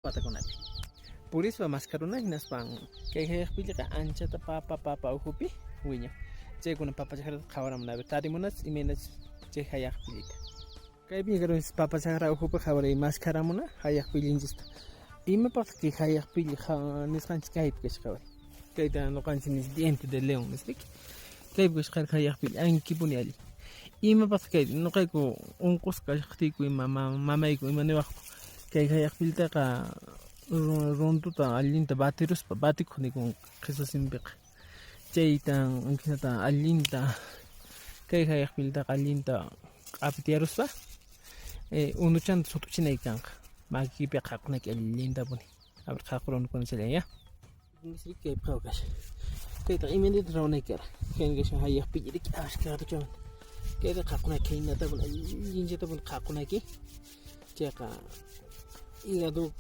Watakunapi purispa maskaruna, hinaspan kay hayaqpilliqa anchata papa papa ukhupi wiñan. Chaykuna papa chakrata qhawaramuna, a ver tarimunachus imaynachus chay hayaqpillita. Kaypi karunchis papa chakra ukhupi qhawaray maskaramuna hayaqpillinchista. Imapaqtaq kay hayaqpilli nisqanchis kaypi kasqa qhaway. Kayta ñuqanchis nis diente de león nisriki. Kaypi kasqa hayaqpilli ankipuni allin. Imapaqtaq kay ñuqayku unqusqa kashaqtiyku ima mamayku ima niwaqku kay hayaqpillitaqa runtuta allinta batiruspa batikuq nikun qhiswa simipiqa. Chaytan hinata allinta kay hayaqpillitaqa allinta q'apitiyaruspa unuchanta sut'uchinayki kanqa. Makiypi qhaqunayki allintapuni. A ver qhaqurunukuna chaylla ya. Kaypi qhawakash. Kaytaqa imaynata ruwanayki kara. Kayna kashan hayaqpilli riki ashka ratuchaman. Kayta qhaqunayki khaynatapuni allinchatapuni qhaqunayki. Chayqa hígado